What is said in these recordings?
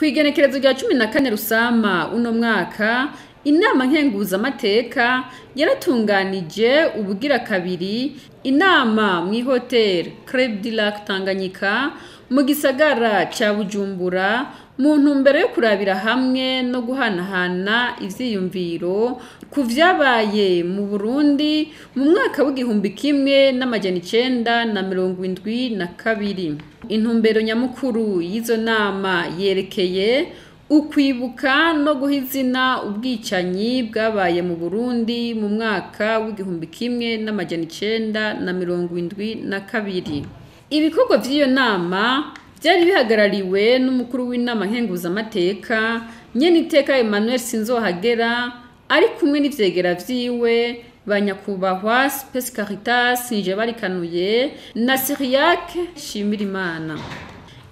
Kw'igenekerezo rya 14 Rusama uno mwaka, inama nkenguzamateka yaratunganije ubugira kabiri inama mw'ihoteli Club du Lac Tanganyika mu gisagara ca Bujumbura, mu ntumbero yo kurabira hamwe no guhanahana ivyiyumviro ku vyabaye mu Burundi mu mwaka w'1972. Intumbero nyamukuru y'izo nama yerekeye ukwibuka no guha izina ubwicanyi bwabaye mu Burundi mu mwaka w'1972. Ibikorwa vy'iyo nama vyari bihagarariwe n'umukuru w'inama nkenguzamateka Nyeniteka Emmanuel Sinzohagera, ari kumwe n'ivyegera vyiwe ba nyakubahwa Space Caritas Njebarikanuye na Cyriaque Shimirimana.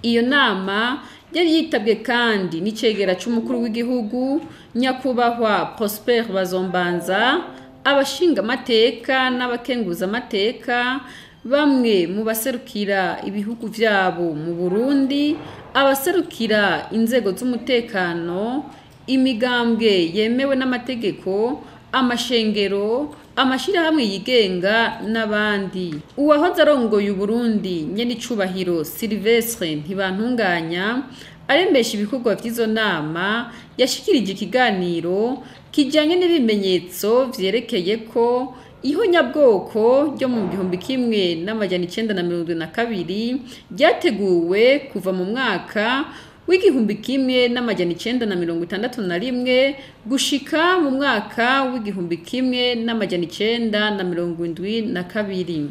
Iyo nama yari yitabwe kandi n'icegera c'umukuru w'igihugu nyakubahwa Prosper Bazombanza, abashingamateka n'abakenguzamateka, bamwe mu baserukira ibihugu vyabo mu Burundi, abaserukira inzego z'umutekano, imigambwe yemewe n'amategeko, amashengero, amashirahamwe yigenga n'abandi. Uwahoze arongoye Uburundi nyenicubahiro Sylvestre Ntibantunganya aremesha ibikorwa vy'izo nama, yashikirije ikiganiro kijanye n'ibimenyetso vyerekeye ko ihonyabwoko ryo mu 1972 ryateguwe kuva mu mwaka w'1961 gushika mu mwaka w'1972.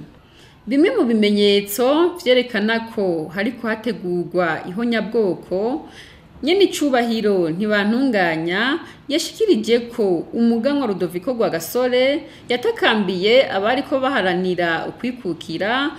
Bimwe mu bimenyetso vyerekana ko hariko hategurwa ihonyabwoko, nyenicubahiro Ntibantunganya yashikirije ko umuganwa Rudoviko Rwagasore yatakambiye abariko baharanira ukwikukira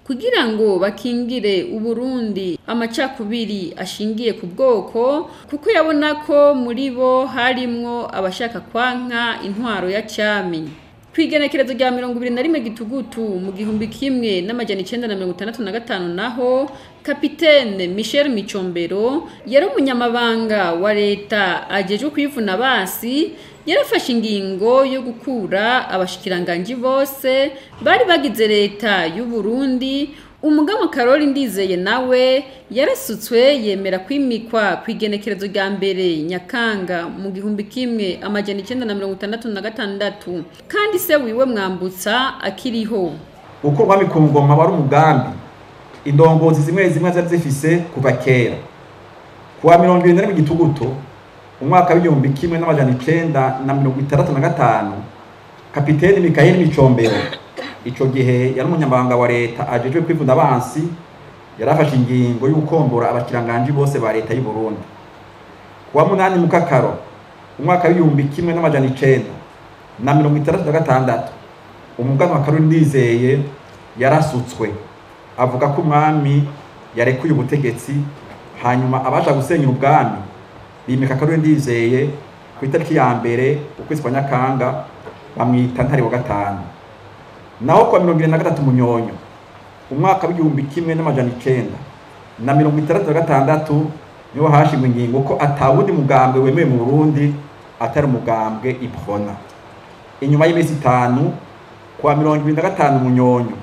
kugira ngo bakingire Uburundi amacakubiri ashingiye ku bwoko, kuko yabona ko muri bo harimwo abashaka kwanka intwaro ya cami. Kw'igenekerezo rya 21 Gitugutu mu 1965 naho Kapitene Michel Micombero yari umunyamabanga wa leta ajejwe kwivuna basi, yarafashe ingingo yo gukura abashikiranganji bose bari bagize leta y'u Burundi. Umuganwa Karoli Ndizeye nawe yarasutswe yemera kwimikwa kw'igenekerezo rya 1 Nyakanga mu 1966, kandi se wiwe Mwambutsa akiriho. Uko umwami ku ngoma wari umugambi indongozi zimwe zimwe zari zifise kuva kera. Kuwa 21 Gitugutu umwaka w'1965, Kapiteni Mikayeli Micombero, ico gihe yari umunyamabanga wa leta ajejwe kwivuna abansi, yarafashe ingingo y'ukombora abakiranganji bose ba leta y'u Burundi. Kuwa 8 Mukakaro umwaka w'1966, umuganwa Karoli Ndizeye yarasutswe avuga ko umwami yarekuye ubutegetsi, hanyuma abasha gusenyura ubwami bimika Karoli Ndizeye ku itariki ya 1 ukwezi kwa Nyakanga, bamwita Ntare wa 5. Naho kwa 23 Munyonyo umwaka w'1966 niho hashingwa ingingo ko atawundi mugambwe wemewe mu Burundi atari umugambwe Iprona. Inyuma y'iminsi 5 kwa 25 Munyonyo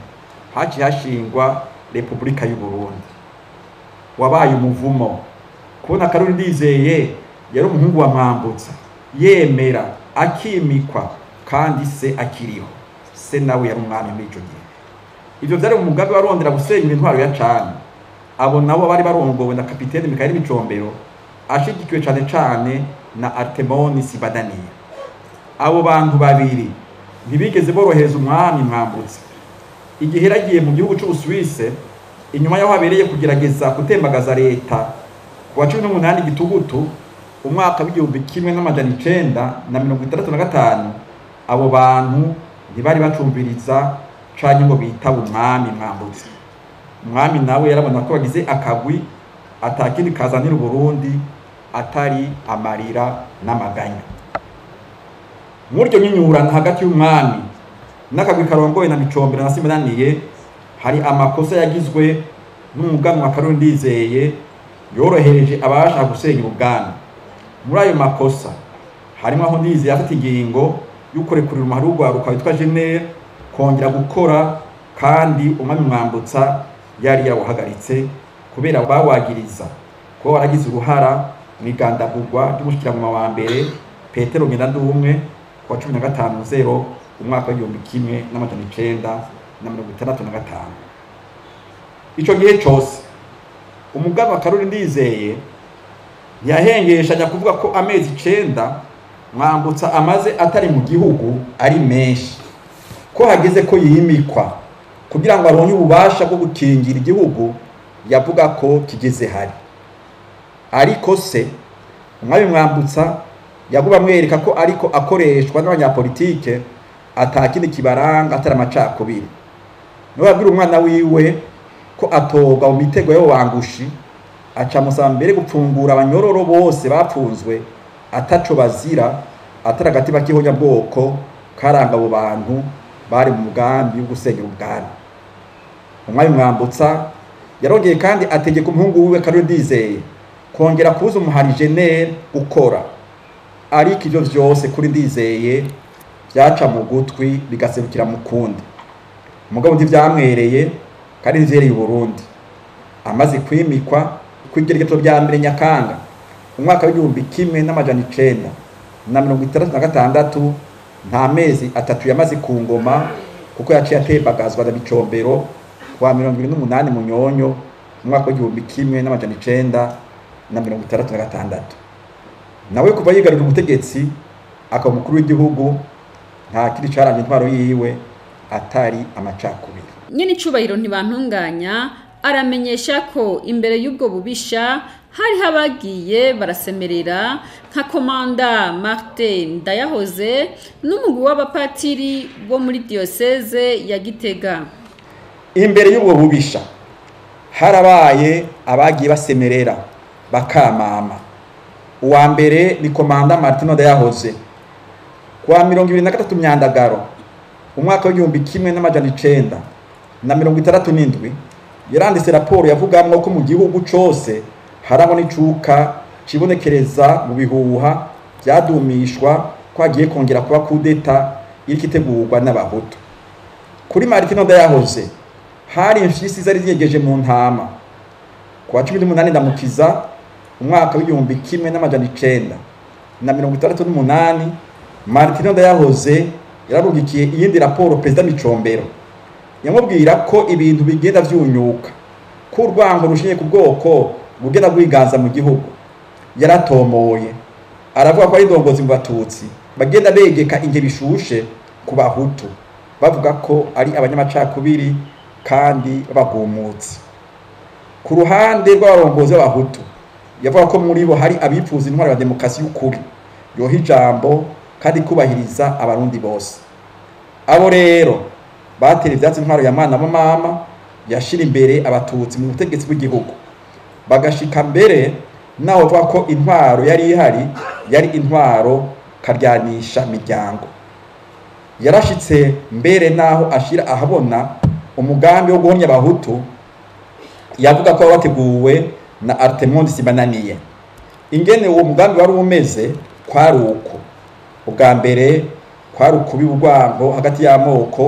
haciye hashingwa Republika y'u Burundi. Wabaye umuvumo kubona Karoli Ndizeye yari umuhungu wa Mwambutsa yemera akimikwa kandi se akiriho, se nawe yari umwami muri ico gihe. Ivyo vyari umugambi warondera gusenyura intwaro ya cami. Abo nabo bari barongowe na Kapitene Mikayeli Micombero ashigikiwe cane cane na Artemoni Sibadaniya. Abo bantu babiri ntibigeze borohereza umwami Mwambutsa. Igihe yaragiye mu gihugu c'Ubusuwise, inyuma yaho habereye kugerageza gutembagaza leta kuwa 18 Gitugutu umwaka w'1965, abo bantu ntibari bacumviriza canke ngo bitaba umwami Mwambutsa. Umwami nawe yarabona ko bagize akagwi atakindi kazanira Uburundi atari amarira n'amaganya. Muri iryo nyinyurana hagati y'umwami n'akagwi karongoye na Micombero na Simananiye, hari amakosa yagizwe n'umuganwa Karoli Ndizeye Yorohereje abashaka gusenya ubwami. Muri ayo makosa harimo aho Ndizeye afata ingingo y'ukurekurira umuhari w'urwaruka witwa Jenner kongera gukora, kandi umwami Mwambutsa yari yawuhagaritse kubera bawagiriza kuba waragize uruhara mu igandagurwa ry'umushikirangoma wa mbere Petero Ngendandumwe kuwa 15/0 umwaka w'1965. Ico gihe cose umugaba Karori Ndizeye ntiyahengeshanya kuvuga ko amezi 9 Mwambutsa amaze atari mu gihugu ari menshi, ko hageze ko yimikwa kugira ngo aronke ububasha bwo gukingira igihugu yavuga ko kigeze hari. Ariko se umwami Mwambutsa yaguba amwereka ko ariko akoreshwa n'abanyapolitike atakindi kibaranga atari amacakubiri. Niwe yabwira umwana wiwe ko atoga mu mitego y'abo bangushi, aca musaba mbere gupfungura abanyororo bose bapfunzwe ataco bazira, atari agatima k'ihonyabwoko karanga abo bantu bari mu mugambi wo gusenya ubwami. Umwami Mwambutsa yarongeye kandi ategeka umuhungu wiwe Karori Ndizeye kongera kubuza umuhari Jenner gukora, ariko ivyo vyose kuri Ndizeye vyaca mu gutwi bigaserukira mu kundi. Mugabo ntivyamwereye kandi ntivyereye Burundi. Amaze kwimikwa kw'igerekezo rya mbere Nyakanga umwaka w'1966, nta mezi 3 yamaze ku ngoma, kuko yaciye atembagazwa na Micombero kuwa 28 Munyonyo umwaka w'1966. Nawe kuva yigarurira ubutegetsi akaba umukuru w'igihugu, nta kindi caranga intwaro yiwe atari amacakubiri. Nyene icubahiro Ntibantunganya aramenyesha ko imbere y'ubwo bubisha hari habagiye barasemerera nka Komanda Martin Ndayahoze n'umugwi w'abapatiri bo muri diocese ya Gitega. Imbere y'ubwo bubisha harabaye abagiye basemerera bakamama. Uwa mbere ni Komanda Martin Ndayahoze. Kuwa 23 Myandagaro umwaka w'1967 yaranditse raporo yavugamwo ko mu gihugu cose harabona icuka cibonekereza mu bihuha vyadumishwa ko hagiye kongera kuba kudeta iriko itegurwa n'abahutu. Kuri Martin Ndayahoze hari imfyisi zari zinyegeje mu ntama. Kuwa 18 Ndamukiza umwaka w'1968 Martin Ndayahoze yararugikiye iyindi raporo Perezida Micombero, yamubwira ko ibintu bigenda vyunyuka, ko urwango rushinye ku bwoko bugenda bwiganza mu gihugu. Yaratomoye aravuga ko ari indongozi mu batutsi bagenda begeka inge bishushe ku bahutu, bavuga ko ari abanyamacakubiri kandi babagumutsi. Ku ruhande rw'abarongozi b'abahutu yavuga ko muri bo hari abifuza intwaro ya demokarasi y'ukuri yoha ijambo kandi kubahiriza abarundi bose. Abo rero batera ivyatsi intwaro ya mwana wa mama yashira imbere abatutsi mu butegetsi bw'igihugu, bagashika mbere naho bavuga ko intwaro yari ihari yari intwaro karyanisha miryango. Yarashitse mbere naho ashira ahabona umugambi wo guhonya abahutu, yavuga ko wateguwe na Artemon Sibananiye. Ingene uwo mugambi wari umeze kwari uko: ubwa mbere kwari ukubiba urwango hagati y'amoko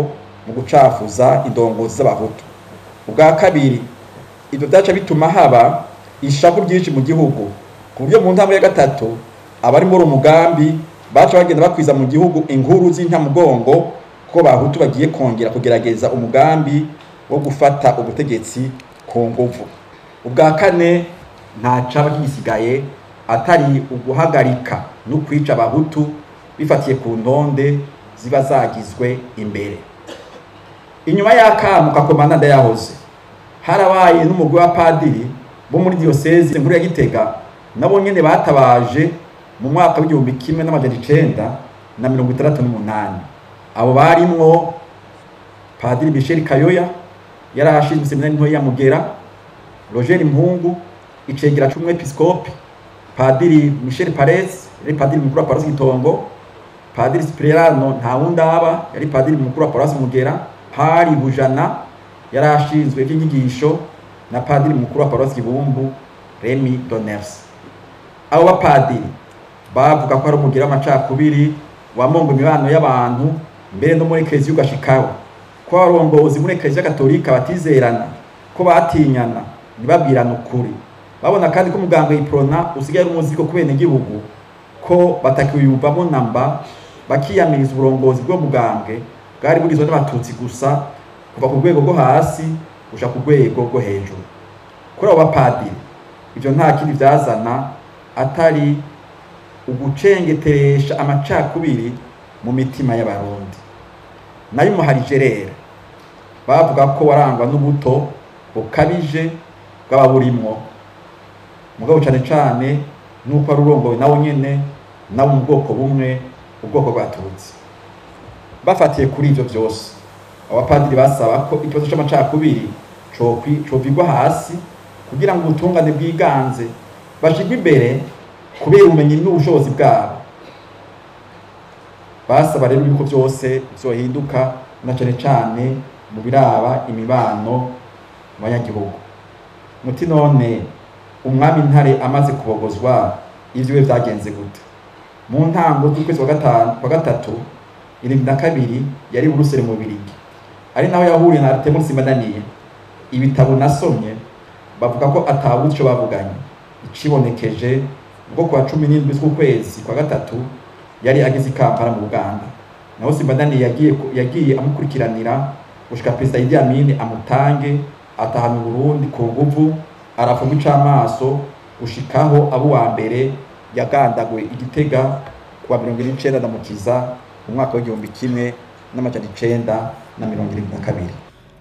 mu gucafuza indongozi z'abahutu. Ubwa kabiri ibyo byaca bituma haba ishavu ryinshi mu gihugu, ku buryo mu ntambwe ya gatatu abari muri umugambi baca bagenda bakwiza mu gihugu inkuru z'intamugongo ko bahutu bagiye kongera kugerageza umugambi wo gufata ubutegetsi ku nguvu. Ubwa kane nta caba gisigaye atari uguhagarika no kwica abahutu bifatiye ku ntonde ziba zagizwe imbere. Inyuma y'akamu ka Komanda Ndayahoze harabaye n'umugwi wa padiri bo muri diocese nkuru ya Gitega, nabo nyene batabaje mu mwaka w'1968. Abo barimwo Padiri Michel Kayoya yari ashinzwe seminari ntoya ya Mugera, Roger Mpungu icegera c'umwepiskopi, Padiri Michel Parez yari padiri mukuru wa paroisse Gitongo, Padiri Cipriano Ntawundaba yari padiri mukuru wa paroisse Mugera, Hari Bujana yari ashinzwe ivy'inyigisho na padiri mukuru wa paroisse Kibumbu Remy Doners. Abo bapadiri bavuga ko ari umugira w'amacakubiri wamonga imibano y'abantu, mbere no muri Eklezia ugashikaho, ko abarongozi muri Eklezia Katolika batizerana, ko batinyana, ntibabwirane ukuri. Babona kandi ko umugambwe Iprona usigaye ari umuzigo ku benegihugu, ko batakiwiyumvamo namba, bakiyamiriza uburongozi bw'uwo mugambwe bwari bugizwe n'abatutsi gusa, kuva ku rwego rwo hasi gushika ku rwego rwo hejuru. Kuri abo bapadiri ivyo nta kindi vyazana atari ugucengeteresha amacakubiri mu mitima y'abarundi. Nayo umuharije rero bavuga ko warangwa n'ubuto bukabije bw'ababurimwo, mugabo cane cane nuko ari urongowe nawo nyene nabo mu bwoko bumwe, ubwoko bw'abatutsi. Bafatiye kuri ivyo vyose, abapadiri basaba ko ikibazo c'amacakubiri covigwa hasi kugira ngo ubutungane bwiganze bashigwe imbere kubera ubumenyi n'ubushobozi bwabo. Basaba rero yuko vyose vyohinduka, na cane cane mu biraba imibano mu banyagihugu. Muti none umwami Ntare amaze kubogozwa ivyiwe vyagenze gute? Mu ntango z'ukwezi kwa gatatu 72 yari Buruseli mu Bubiligi, ari naho yahuriye na Arthémon Simbananiye. Ibitabo nasomye bavuga ko atabuze ico bavuganye. Icibonekeje ubwo kuwa 17 z'ukwezi kwa gatatu yari ageze i Kampala mu Buganda, naho Simbananiye yagiye amukurikiranira gushika Perezida Idi Amin amutange, atahana Burundi ku nguvu, arafungwa icamaso gushikaho abo wa mbere yagandaguwe i Gitega kuwa 29 Ndamukiza mu mwaka w'1972.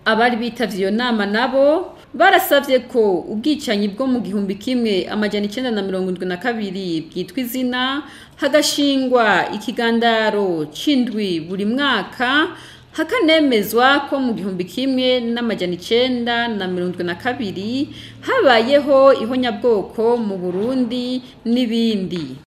Abari bitavye iyo nama nabo barasavye ko ubwicanyi bwo mu 1972 bwitwa izina, hagashingwa ikigandaro c'indwi buri mwaka, hakanemezwa ko mu 1972 habayeho ihonyabwoko mu Burundi n'ibindi.